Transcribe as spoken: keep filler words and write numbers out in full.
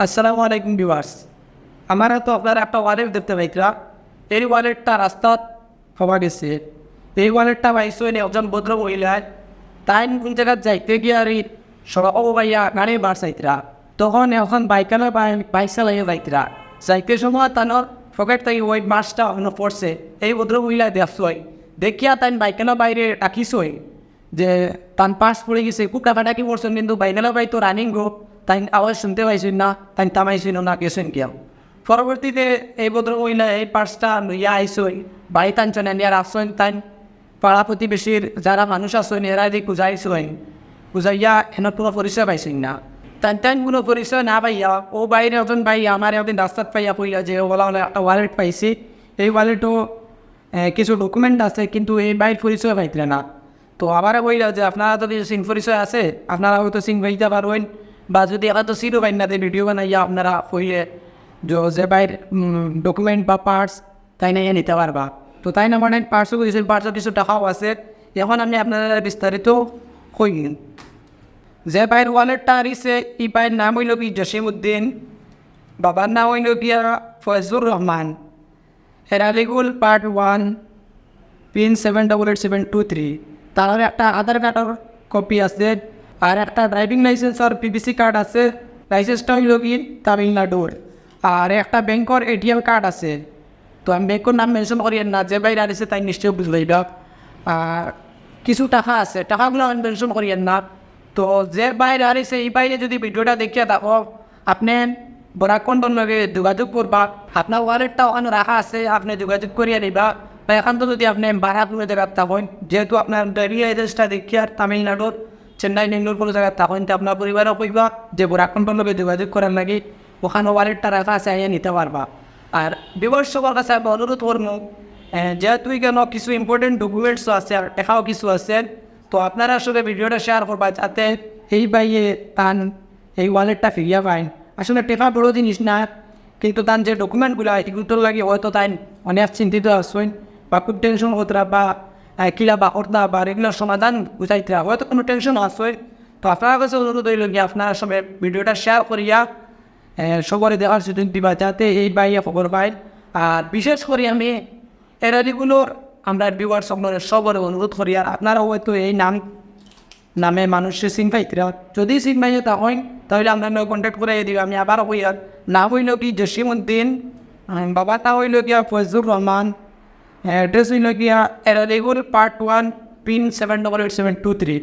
আসসালামু আলাইকুম ভিউয়ার্স, আমার তো আপনারা একটা ওয়ালেট দেখতে পাইতরা। এই ওয়ালেটটা রাস্তাত পাওয়া গেছে। এই ওয়ালেটটা পাইছইন একজন ভদ্র মহিলায়। তাইন কোন জাগাত যাইতে গিয়া আর এই সড়ক পাইয়া গাড়ি বার চাইতরা, তখন এখন বাইকআলা বাইক চালাইয়া যাইতরা। যাইতে সময় তানর পকেট থাকি ওই পার্সটা অনো পড়ছে। এই ভদ্র মহিলায় দেখছইন, দেখিয়া তাইন বাইকআলা বাইরে ডাকিছইন যে তান পার্স পড়ি গেছে, খুব ডাকাডাকি করছইন, কিন্তু বাইকআলা বাই তো রানিং গো, তাইন আওয়াজ শুনতে পাইছইন না, তাইন থামাইছইন না, গেছইন গিয়া। পরবর্তীতে এই ভদ্র মহিলা এই পার্সটা লইয়া আইছইন, বাড়িত আনছইন, আনিয়া রাখছইন। তাইন পাড়া প্রতিবেশীর যারা মানুষ আছইন, এরারে খুঁজাইছইন, খুঁজাইয়া হেন কোনো পরিচয় পাইছইন না। তাইন তাইন কোনো পরিচয় না পাইয়া ও বাইর একজন ভাই আমার একদিন রাস্তাত পাইয়া কইলা যে, "ওলা ওলা একটা ওয়ালেট পাইছি, এই ওয়ালেটও কিছু ডকুমেন্ট আছে, কিন্তু এই ভাইর পরিচয় পাইতরা না।" তো আমারে কইলা যে, "আপনারা তো কিছু চিন পরিচয় আছে, আপনারা হয়তো চিন পাইতা পারইন, বা যদি এখন তো চিনো পাইন না, তে ভিডিও বানাইয়া আপনারা কইলে যে, যে ভাইর ডকুমেন্ট বা পার্স তাইন আইয়া নিতা পারবা।" তো তাইন আমার পার্সও কইছইন, পার্সও কিছু টাকাও আছে। এখন আমি আপনারারে বিস্তারিত কইমু। যে ভাইর ওয়ালেটটা হারিছে, ই ভাইর নাম অইলো কি জসিম উদ্দিন, বাবার নাম অইলো গিয়া Faizur Rahman. Eraligool part one, pin seven double eight seven two three. তার একটা আধার কার্ডর কপি আছে, আর একটা ড্রাইভিং লাইসেন্স আর পিভিসি কার্ড আছে। লাইসেন্সটা অইলো কি তামিলনাড়ুর। আর একটা ব্যাংকর এটিএম কার্ড আছে। তো আমি ব্যাংকর নাম মেনশন করিয়ার না, যে ভাইর হারিছে তাইন নিশ্চয় বুঝলাইবা। আর কিছু টাকা আছে, টাকাগুলা আমি মেনশন করিয়ার না। তো যে ভাইর হারিছে, ই ভাইরে যদি ভিডিওটা দেখিয়া থাকো, আপনে বরাক কন্ট্রোলর লগে যোগাযোগ করবা। আপনার ওয়ালেটটা ওখানো রাখা আছে, আপনে যোগাযোগ করিয়া নিবা। বা এখন তো যদি আপনে বারাক কোনো জাগাত থাকইন, যেহেতু আপনার ড্রাইভিং লাইসেন্সটা দেখিয়ার তামিলনাড়ুর চেন্নাই, বেঙ্গালোর কোনো জাগাত থাকইন, তে আপনার পরিবারও কইবা যে বরাক কন্ট্রোলর লগে যোগাযোগ করার লাগি, ওখানো ওয়ালেটটা রাখা আছে, আইয়া নিতা পারবা। আর ভিউয়ার্স সবার কাছে আমি অনুরোধ করমু, এ, যেহেতু এখানো কিছু ইম্পর্টেন্ট ডকুমেন্টসও আছে আর টাকাও কিছু আছে, তো আপনারা সবে ভিডিওটা শেয়ার করবা, যাতে এই ভাইয়ে তান এই ওয়ালেটটা ফিরিয়া পাইন। আসলে টাকা বড় জিনিস না, কিন্তু তান যে ডকুমেন্টগুলা, এগুলোর লাগি হয়তো তাইন অনেক চিন্তিত আছইন, বা খুব টেনশন করতরা, বা, আহ, কিলা বা করতা, বা রেগুলার সমাধান বুঝাইতরা, হয়তো কোনো টেনশন আছইন। তো আপনার কাছে অনুরোধ অইলো কি, আপনারা সবে ভিডিওটা শেয়ার করিয়া, আহ, সবরে দেখার সুযোগ দিবা, যাতে এই ভাইয়ে খবর পাইন। আর বিশেষ করি আমি এরালিগুলর আমরা ভিউয়ার্স আপনারা সবরে অনুরোধ করি, আর আপনারা হয়তো এই নাম নামে মানুষরে চিন পাইতরা। যদি চিন পাইয়া থাকইন, তাহলে আমরা লগে কন্ট্যাক্ট করাইয়া দিবা। আমি আবার কইয়ার, নাম অইলো কি জসিম উদ্দিন, আম, বাবার নাম অইলো গিয়া ফয়জুর রহমান, অ্যাড্রেস অইলো গিয়া Eraligool part one, pin seven double eight seven two three.